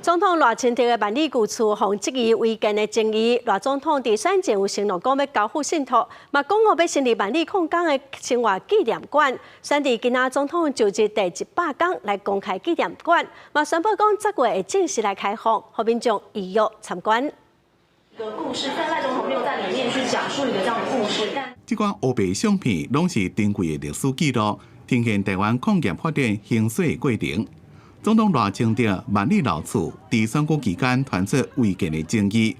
總統賴清德的萬里舊厝，予人質疑違建的爭議。賴總統佇選前有承諾講欲交付信託，嘛講予欲成立萬里礦工的生活紀念館。選佇今仔總統就職第一百工來公開紀念館，嘛宣布講10月會正式來開放，予民眾預約參觀。個故事，但賴總統沒有在裡面去講述一個這樣的故事。但這款烏白相片攏是珍貴的歷史記錄，呈現台灣礦業發展興衰的過程。總統賴清德萬里老厝佇選舉期間傳出違建的爭議，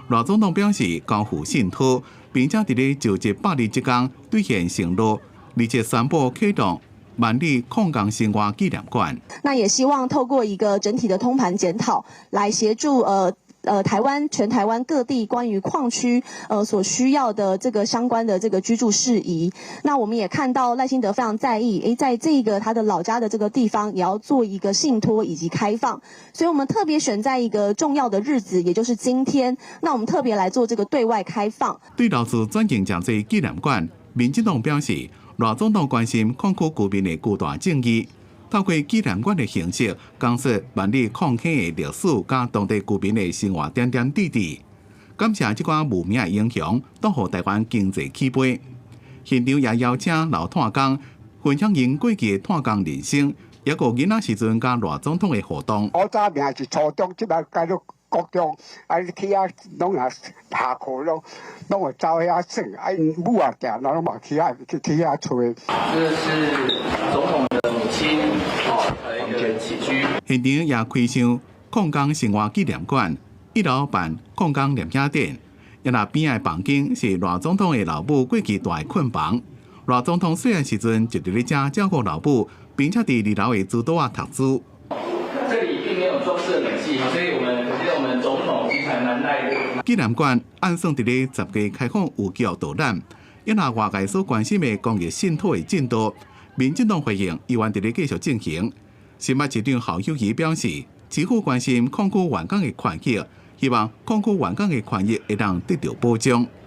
賴總統表示交付信託，並且佇咧就職百日這工兌現承諾，而且宣布啟動萬里礦工生活紀念館。那也希望透過一個整體的通盤檢討，來協助台灣全台灣各地關於礦區所需要的這個相關的這個居住事宜。那我們也看到賴清德非常在意，在這個他的老家的這個地方，也要做一個信託以及開放。所以我們特別選在一個重要的日子，也就是今天。那我們特別來做這個對外開放。對老厝轉型成做紀念館，民進黨表示，賴總統關心礦區居民的巨大正義。透過紀念館的形式，講述萬里礦坑的歷史，佮當地居民的生活點點滴滴。感謝這寡無名的英雄，都予台灣經濟起飛。現場也邀請老炭工分享𪜶過去的炭工人生，抑閣囡仔時陣佮賴總統的互動。古早名是初中，這擺改做國中，啊，你去遐攏若下課攏會走遐耍，啊，𪜶母仔定攏嘛去遐去遐揣。這是總統的母親，哦，一個起居。現場也開箱礦工生活紀念館，一樓辦礦工攝影展，抑若邊仔的房間是賴總統的老母過去蹛的睏房。賴總統細漢時陣就佇咧遮照顧老母，並且佇二樓的指導仔讀書。這裡並沒有裝設冷氣，所以我們總統其實還蠻耐熱。紀念館按算佇咧10月開放預約導覽，抑若外界所關心的公益信託的進度，民進黨回應猶原佇咧繼續進行。新北市長侯友宜表示，市府關心礦區員工的權益，希望礦區員工的權益會當得到保障。